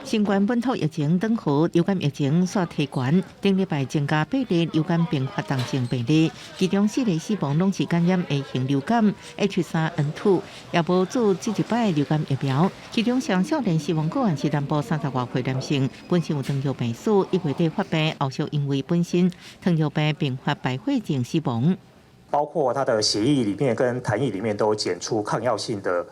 新冠本土疫情轉好，流感疫情煞提懸。頂禮拜增加八例流感併發重症病例，其中四例死亡攏是感染 A 型流感 H3N2，也無注這一擺流感疫苗。其中上少年死亡個案是南部三十外歲男性，本身有糖尿病史，1月底發病，後續因為本身糖尿病併發敗血症死亡。包括他的血液裡面跟痰液裡面都檢出抗藥性的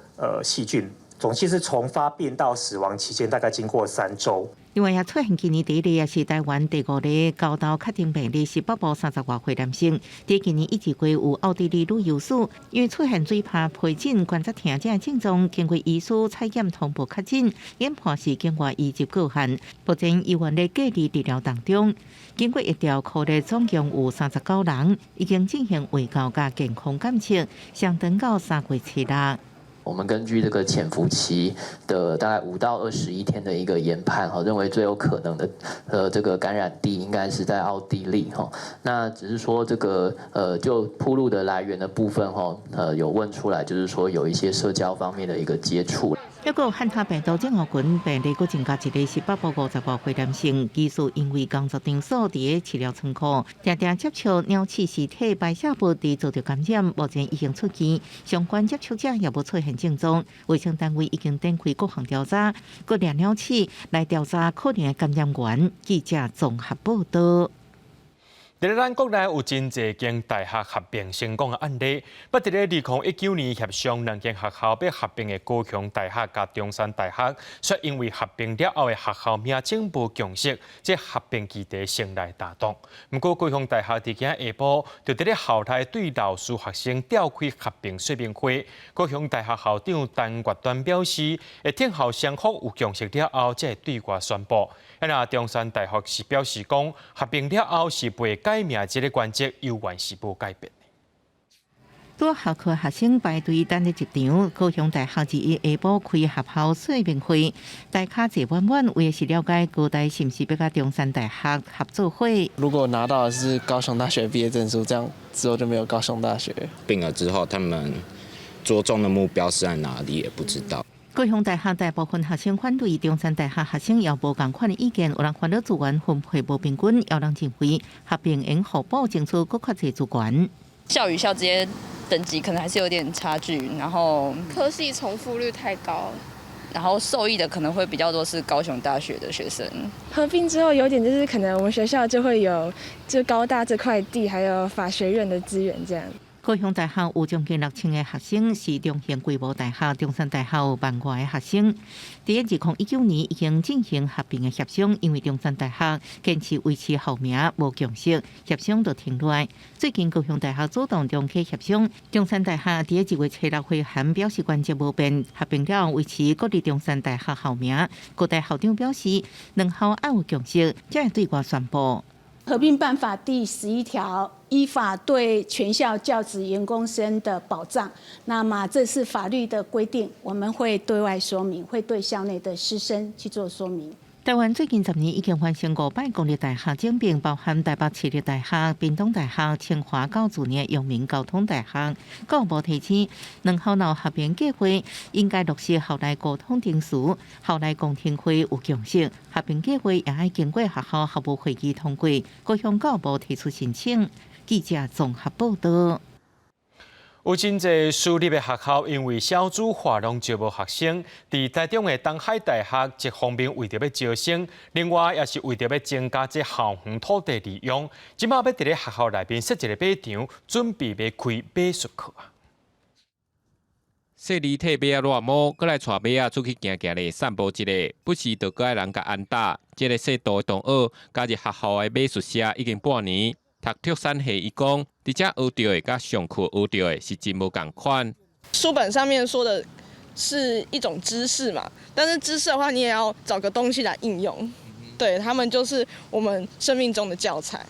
細菌。總計是從發病到死亡期間，大概經過3週。另外，也出現今年第一例，也是台灣第五例猴痘確診病例，是北部三十外歲男性。佇今年1、2月有奧地利旅遊史，因為出現水泡、皮疹、關節疼這症狀，經過醫師採檢通報確診，研判是境外移入個案，目前醫院咧隔離治療當中。經過疫調，可能總共有39人已經進行衛教佮健康監測，上長到3月7日。我們根據這個潛伏期的大概5到21天的一個研判，哈，認為最有可能的，這個感染地應該是在奧地利，哈。那只是說這個，就暴露的來源的部分，哈，有問出來，就是說有一些社交方面的一個接觸。抑閣漢他病毒症候群病例閣增加一例，是北部50外歲男性，疑似因為工作場所佇咧飼料倉庫，定定接觸鳥鼠屍體排泄物而遭著感染，目前已經出院，相關接觸者也無出現症狀。衛生單位已經展開各項調查，閣掠鳥鼠來調查可能的感染源。記者綜合報道。佇咧咱國內有真濟間大學合併成功的案例，不佇咧2019年協商兩間學校欲合併的高雄大學佮中山大學，卻因為合併了後的學校名稱無共識，這合併議題先來打斷。毋過高雄大學佇今下晡就佇咧校內對老師學生召開合併說明會。高雄大學校長陳月端表示，會等候雙方有共識了後，才會對外宣布。啊，中山大學是表示講，合併了後是袂改名這个原則，猶原是無改變。拄下課學生排隊等咧入場，高雄大學21下晡開合校說明會，大家坐滿滿，為的是了解高大是毋是欲佮中山大學合做伙。如果拿到的是高雄大學畢業證書，這樣之後就沒有高雄大學。併了之後，他們著重的目標是在哪裡，也不知道。高雄大學大部分學生反對，中山大學學生也無仝款的意見，有人煩惱資源分配無平均，有人認為合併應互補爭取閣較濟資源。校與校之間等級可能還是有點差距，然後科系重複率太高，然後受益的可能會比較多是高雄大學的學生。合併之後，有點就是可能我們學校就會有就高大這塊地，還有法學院的資源這樣。高雄大學有將近6000個學生，是中型規模大學。中山大學有萬外个學生。佇2019年已經進行合併的協商，因為中山大學堅持維持校名無共識，協商就停落來。最近高雄大學主動重啟協商，中山大學佇2月7日回函表示原則無變，合併了維持國立中山大學校名。高大校長表示，兩校愛有共識，才會對外宣布。合併辦法第11條依法對全校教職員工生的保障，那麼這是法律的規定，我們會對外說明，會對校內的師生去做說明。台灣最近10年已經完成五擺公立大學整併，包含台北市立大學、屏東大學、清華到去年陽明交通大學。教育部提醒，兩校若合併計劃應該落實校內溝通程序，校內公聽會有共識，合併計劃也愛經過學校校務會議通過，閣向教育部提出申請。記者綜合報道。有真濟私立的學校因為少子化，攏招無學生。佇台中的東海大學，一方面為著欲招生，另外也是為著欲增加這校園土地利用，這馬欲佇咧學校內面設一個馬場，準備欲開馬術課啊。細膩替馬仔捋毛，閣來帶馬仔出去行行咧，散步一下，不時就閣愛人共按打。這个細度的同學加入學校的馬術社已經半年。讀畜產系，伊講，佇遮學著的佮上課學著的是真無仝款。書本上面說的是一種知識嘛，但是知識的話，你也要找個東西來應用。對，他們就是我們生命中的教材。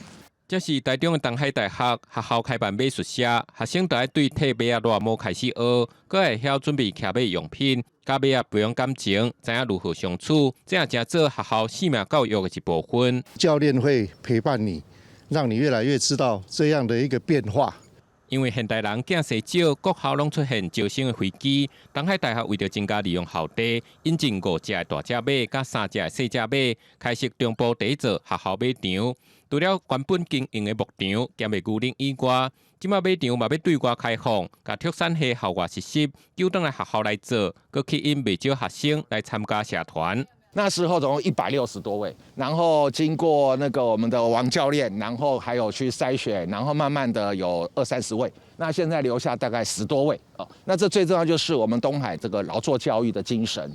這是台中的東海大學學校開辦馬術社，學生就愛對替馬仔捋毛開始學，閣會曉準備騎馬用品，佮馬仔培養感情，知影如何相處，這也成做學校生命教育的一部分。教練會陪伴你。讓你越來越知道這樣的一個變化。因為現代人囝婿少，各校攏出現招生的危機。東海大學為著增加利用校地，引進五隻大隻馬佮三隻細隻馬，開設中部第一座學校馬場。除了原本經營的牧場兼賣牛奶以外，這擺馬場嘛欲對外開放，共畜產系校外實習，揪轉來學校來做，閣吸引袂少學生來參加社團。那時候總共160多位，然後經過那個我們的王教練，然後還有去篩選，然後慢慢的有二三十位，那現在留下大概10多位哦。那這最重要就是我們東海這個勞作教育的精神。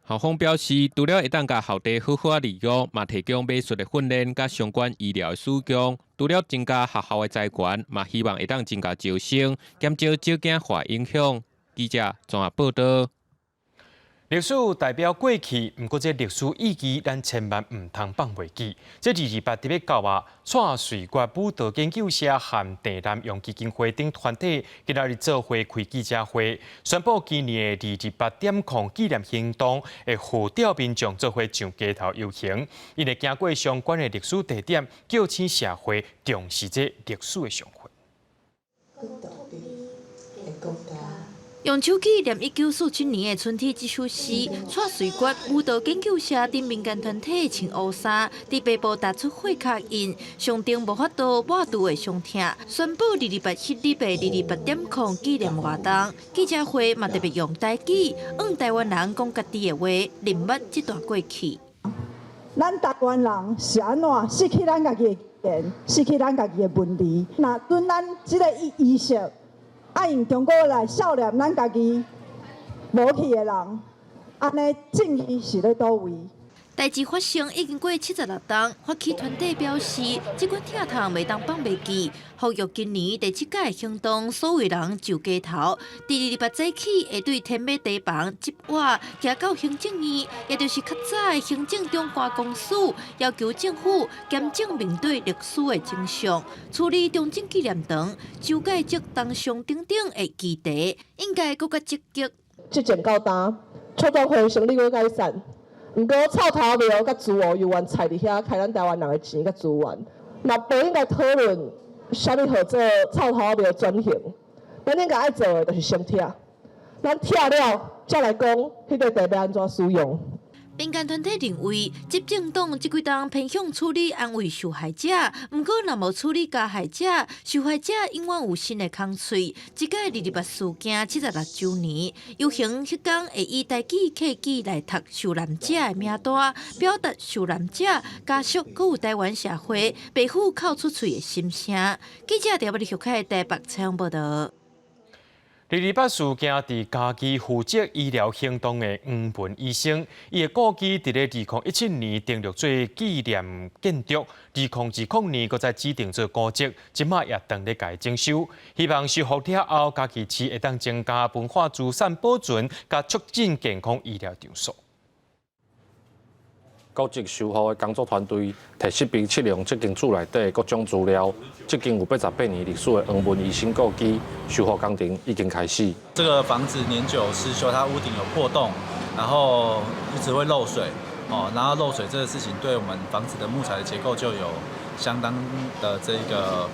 校方表示，除了會當共校地好好仔利用，嘛提供馬術的訓練佮相關醫療的使用。除了增加學校的財源，嘛希望會當增加招生，減少少子化影響。記者綜合報道。歷史代表過去，毋過這歷史意義，咱千萬毋通放袂記。這228特別到啊，蔡瑞月舞蹈研究社和鄭南榕基金會等團體，今仔日做伙開記者會，宣布今年的228.0紀念行動，會號召民眾做伙上街頭遊行，𪜶會經過相關的歷史地點，叫請社會重視這歷史的上課。用手機念1947年的春天這首詩，蔡瑞月舞蹈研究社等民間團體穿烏衫，佇白布踏出血腳印，象徵無法度抹除的傷痛。宣布二二八彼日的228.0紀念活動，記者會嘛特別用台語，向台灣人講家己的話，認捌這段過去。咱台灣人是按怎失去咱家己的語言，失去咱家己的文字？若準咱這个儀式。愛用中國來笑納咱家己無去的人，按呢正義是咧佗位？代誌發生已經過76冬，發起團體表示，這款疼痛袂當放袂記。呼籲今年第七屆行動，所有人上街頭，佇228早起會對天馬堤防執瓦，行到行政院，也就是較早的行政長官公署，要求政府嚴正面對歷史的真相，處理中正紀念堂、蔣介石銅像等等的議題，應該閣較積極。這前到今，臭豆會生理閣解散。毋過臭頭廟佮諸吳猶原踩佇遐，開咱台灣人的錢佮資源，嘛不應該討論啥物號做臭頭廟轉型。咱應該愛做的就是先拆，咱拆了才來講彼個地欲按怎使用。民間團體認為，執政黨這幾冬偏向處理安慰受害者，毋過若無處理加害者，受害者永遠有新的空喙。這屆228事件76週年，遊行彼工會以台語客語來讀受難者的名單，表達受難者家屬閣有台灣社會白虎哭出喙的心聲。記者調布里台北採訪報道。二二八事件佇嘉義負責醫療行動的黃文醫生，伊的故居佇咧2017年登錄做紀念建築，2020年閣再指定做古蹟，這擺也當咧共整修，希望修復了後，嘉義市會當增加文化資產保存，佮促進健康醫療場所。古蹟修復的工作團隊提設備測量這間厝內底的各種資料，這間有88年歷史的黃文醫生故居修復工程已經開始。這個房子年久失修，它屋頂有破洞，然後一直會漏水，哦，然後漏水這個事情對我們房子的木材的結構就有相當的這個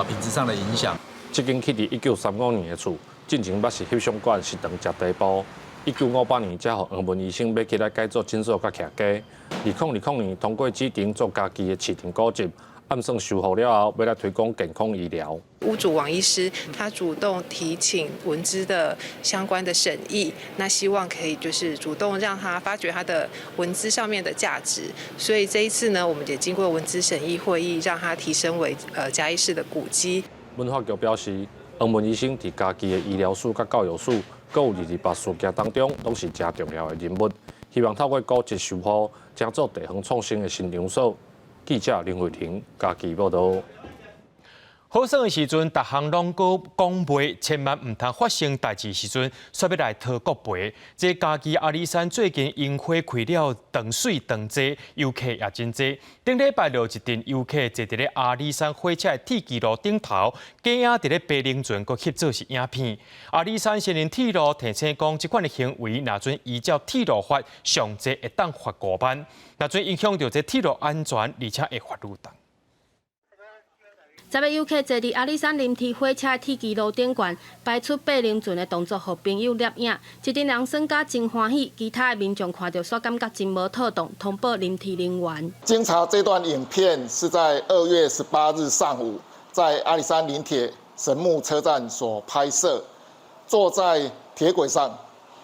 品質上的影響。這間起佇1935年的厝，進前捌是翕相館、食堂、食茶鋪。1958年才予黃文醫生買起來改做診所佮徛家。2020年通過指定做嘉義的市定古蹟，按算修復了後，欲來推廣健康醫療。屋主王醫師他主動提請文資的相關的審議，那希望可以就是主動讓他發掘他的文資上面的價值。所以這一次呢，我們也經過文資審議會議，讓他提升為嘉義市的古蹟。文化局表示，黃文醫生佇嘉義的醫療史佮教育史，閣有二二八事件當中，攏是誠重要的人物。希望透過古蹟修復，成做地方創生的新場所。記者林慧婷嘉義報道。好耍的時陣，逐項攏閣講袂，千萬毋通發生代誌時陣，煞欲來討國賠。這嘉義阿里山最近櫻花開了當媠當濟，遊客也真濟。頂禮拜六，一陣遊客坐佇咧阿里山火車的鐵支路頂頭，假影佇咧白龍船，閣翕做是影片。阿里山森林鐵路提醒講，這款的行為若準依照鐵路法，上濟會當罰5萬；若準影響著這鐵路安全，而且會罰愈重。10月遊客坐佇阿里山林鐵火車的鐵支路頂懸，擺出爬龍船的動作，予朋友攝影。一陣人耍甲真歡喜，其他的民眾看著煞感覺真無妥當，通報林鐵人員。經查這段影片是在2月18日上午，在阿里山林鐵神木車站所拍攝，坐在鐵軌上。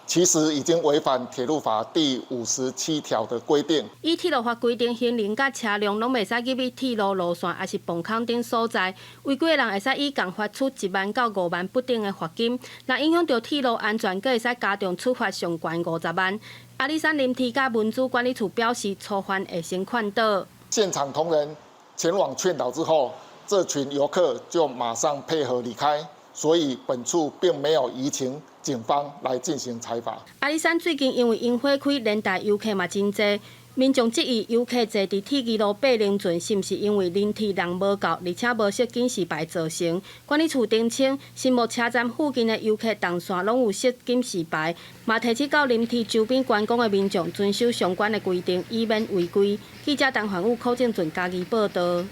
其實已經違反鐵路法第57條的規定。依鐵路法規定，行人佮車輛攏袂使入去鐵路路線，抑是磅空等所在。違規的人會使以共罰處1萬到5萬不等的罰金。若影響著鐵路安全，閣會使加重處罰上懸50萬。阿里山林鐵佮文資管理處表示，初犯會先勸導。現場同仁前往勸導之後，這群遊客就馬上配合離開，所以本處並沒有移情警方來進行裁罰。阿里山最近因為櫻花開，連帶遊客嘛真濟。民眾質疑遊客坐佇鐵支路爬龍船，是毋是因為林鐵人無夠，而且無設警示牌造成？管理處澄清，神木車站附近的遊客動線攏有設警示牌，嘛提醒到林鐵周邊觀光的民眾遵守相關的規定，以免違規。記者陳焕武、柯正俊嘉義報道。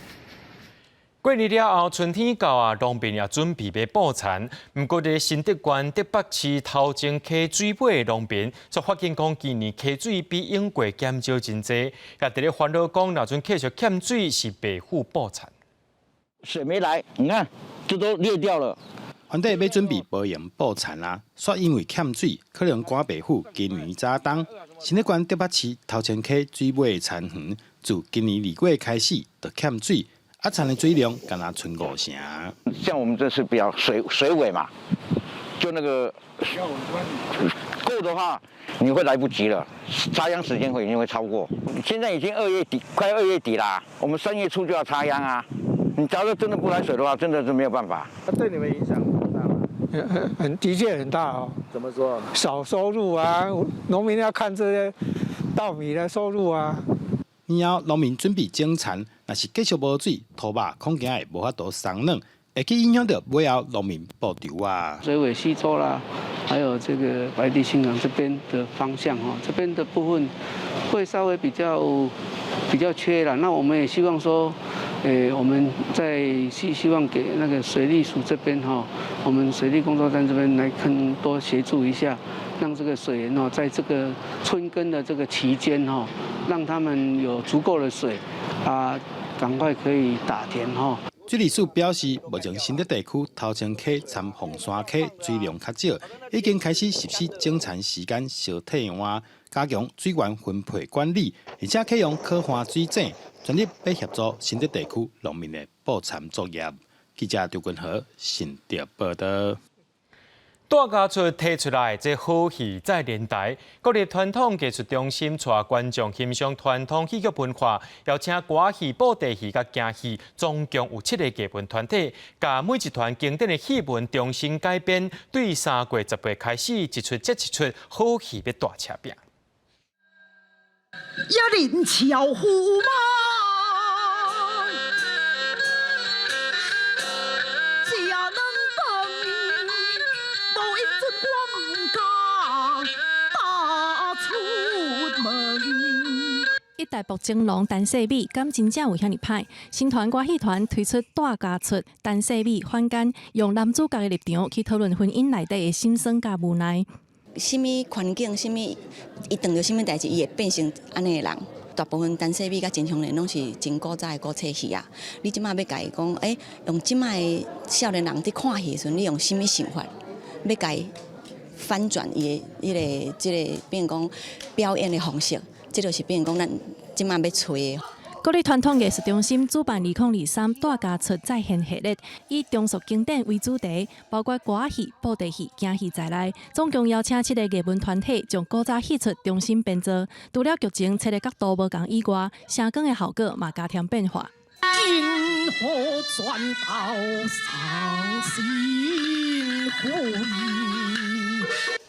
過年了後，春天到啊，農民也準備欲播田。毋過，佇新竹縣竹北市頭前溪水尾的農民，卻發現講今年溪水比往過減少真濟，也佇咧煩惱講，若陣繼續欠水是白付播田。水沒來，你看，這都裂掉了。原底欲準備播鹽播田啊，煞因為欠水，可能趕白付今年早冬。新竹縣竹北市頭前溪水尾的田園，自今年2月開始就欠水。啊，田的水量干焦賰五成。像我們這是比較水尾嘛，就那個夠的話，你會來不及了，插秧時間會已經會超過。現在已經2月底，快2月底啦，我們3月初就要插秧啊。你假如真的不來水的話，真的是沒有辦法。那對你們影響大嗎？很的確很大哦。怎麼說？少收入啊，農民要看這些稻米的收入啊。年後農民準備種田，若是繼續無水，土肉恐驚會無法度鬆軟，會去影響著尾後農民報酬啊。水尾溪州啦，還有這個白帝新港這邊的方向哈，這邊的部分會稍微比較缺啦。那我們也希望說，我們在希望給那個水利署這邊哈，我們水利工作站這邊來更多協助一下，讓這個水源哦，在這個春耕的這個期間哈，讓他們有足夠的水啊，趕快可以打田哈。水利署表示，目前新竹地區頭前溪參鳳山溪水量較少，已經開始實施整田時間相替換，加強水源分配管理，而且啟用可換水井，全力欲協助新竹地區農民的播田作業。記者張君和新竹報道。大家出提出來，這好戲再連台。國立傳統藝術中心帶觀眾欣賞傳統戲劇文化，邀請歌仔戲、布袋戲佮京戲，總共有七个藝文團體，共每一團經典的戲文重新改編，對3月18開始，一齣接一齣好戲欲大車拚。一連潮虎馬。一台北青龍陳世美，敢真正有遐爾歹？新團歌戲團推出大家出陳世美反間，用男主角的立場去討論婚姻內底的心酸佮無奈。啥物環境，啥物伊碰著啥物代誌，伊會變成按呢的人。大部分陳世美佮秦香蓮攏是真古早的古冊戲啊。你這馬欲共伊講，用這馬的少年人佇看戲的時陣，你用啥物想法欲共伊反轉伊的彼个這个，變講表演的方式？這就是變講咱這馬欲揣的。國立傳統藝術中心主辦2023大家出再現系列，以重塑經典為主題，包括歌仔戲、布袋戲、京戲在內，總共邀請七个藝文團體將古早戲曲重新編造。除了劇情切的角度無仝以外，聲光的效果嘛加添變化。金河轉到喪心灰。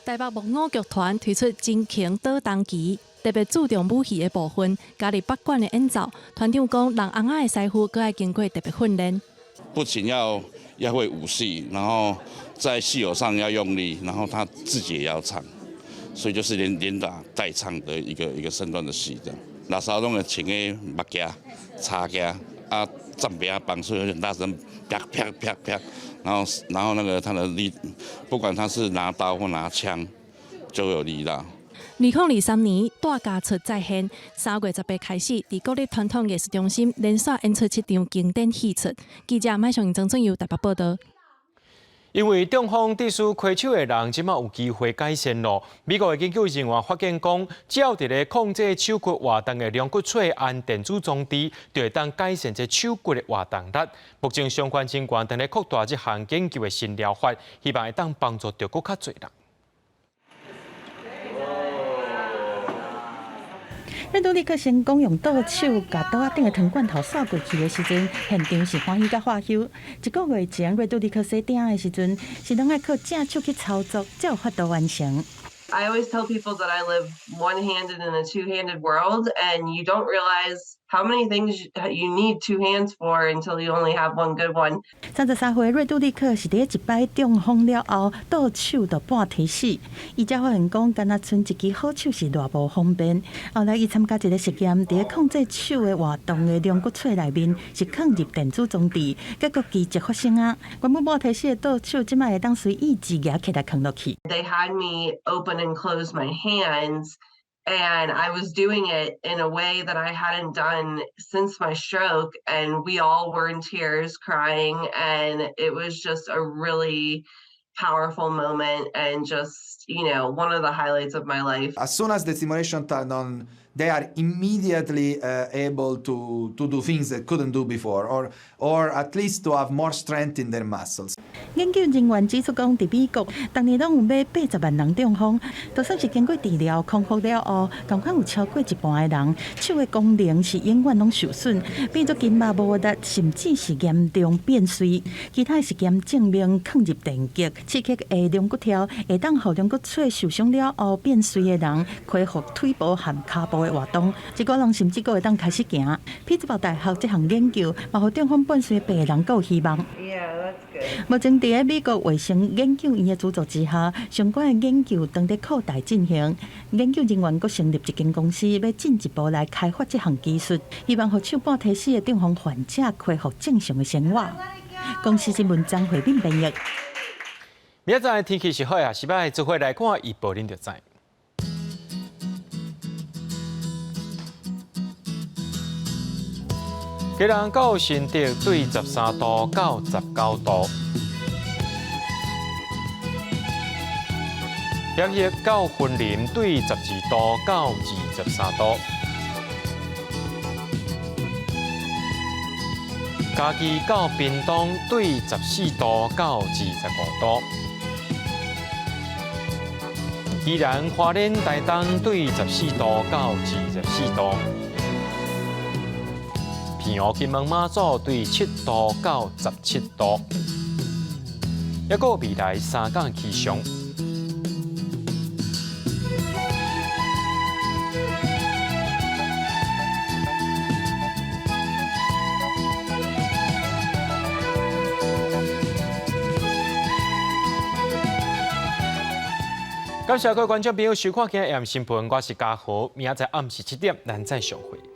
台北木偶劇團推出真情倒東旗。特別注重武戲的部分，加入北管的演奏。團長講，弄尪仔的師傅閣愛經過特別訓練。不僅要會武戲，然後在戲偶上要用力，然後他自己也要唱，所以就是連打帶唱的一個身段的戲這樣。那時候攏會穿个目鏡、柴鏡，啊，站別他幫，所以很大聲，啪啪啪啪，然後那個他的力，不管他是拿刀或拿槍，就有力道。2023年大家出再現，3月18開始，佇國立傳統藝術中心連續演出七場經典戲出。記者麥尚曾俊佑台北報導。因為中風致使虧手的人，這馬有機會改善咯。美國的研究人員發現講，只要佇咧控制手骨活動的龍骨喙按電子裝置，就會當改善這手骨的活動力。目前相關人員正咧擴大這項研究的新療法，希望會當幫助著閣較濟人。瑞杜利克成功用倒手共桌仔頂的糖罐頭掃過去的時陣，現場是歡喜佮化憂。一個月前，瑞杜利克洗鼎的時陣，是攏愛靠正手去操作，才有法度完成。 I always tell people that I live one-handed in a two-handed world, and you don't realize how many things you need two hands for until you only have one good one. 33歲瑞杜利克是佇一擺中風了後，倒手就半䖙死。伊才發現講，敢若賰一支好手是偌無方便。後來伊參加一個實驗，佇咧控制手的活動的龍骨喙內面是囥入電子裝置，結果奇蹟發生啊！原本半䖙死的倒手，這擺會當隨意志舉起來囥落去。 They had me open and close my hands, and I was doing it in a way that I hadn't done since my stroke, and we all were in tears crying, and it was just a really powerful moment and just one of the highlights of my life. As soon as the stimulation turned on, they are immediately able to do things they couldn't do before, or at least to have more strength in their muscles. 研究人員指出講，佇美國，逐年攏有欲80萬人中風，就算是經過治療康復了後，仝款有超過一半的人手的功能是永遠攏受損，變做筋肉無力，甚至是嚴重變衰。其他實驗證明，囥入電極刺激的龍骨條，會當予龍骨喙受傷了後變衰的人恢復腿部和跤步的活動，一個人甚至閣會當開始行。匹茲堡大學這項研究，嘛予中風半衰的病人閣有希望。目前佇咧美國衛生研究院的資助之下，相關的研究正佇擴大進行。研究人員閣成立一間公司，欲進一步來開發這項技術，希望予手半䖙死的中風患者恢復正常的生活。公視新聞張慧敏編譯。明仔載天氣是好啊，是欲做伙來看預報，恁就知。基隆到新竹對13度到19度，嘉義到雲林對12度到23度，嘉義到屏東對14度到25度，宜蘭花蓮台東對14度到24度。澎湖金門馬祖對7度到17度，抑閣未來3工氣象。感謝各位觀眾朋友收看今日的新聞，我是嘉豪，明仔載暗時7點，咱再相會。